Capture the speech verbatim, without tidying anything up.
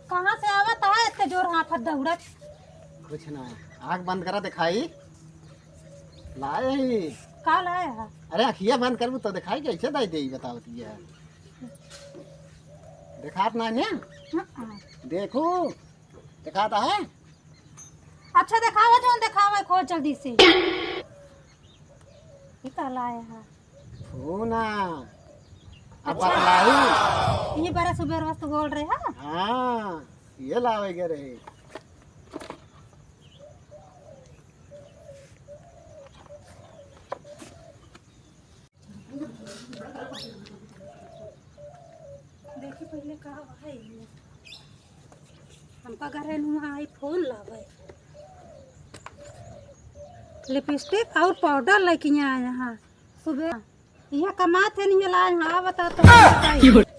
कहाँ से आवत है इतने जोर हाँफत दौड़त? कुछ ना, आँख बंद करा, दिखाई। लाए ही। का लाए है? अरे, अखिया बंद करबू तो दिखाई कैसे दे देई, बतावत ही है। दिखात ना ने? हाँ। देखू, दिखाता है? अच्छा, दिखावा, जौन दिखावा है, खोज जल्दी से। ये का लाए है? फूना। अब अच्छा। बतलाई। ये बड़ा सुबेर वस्तु बोल रहे हैं? हाँ, ये लावे के रहे। देखी पहले का है ये। हमका घरे नुआ आई फोन लावे। लिपस्टिक और पाउडर लेके आए हैं। सुबह यह कमात है नहीं लाए हैं, बता तो।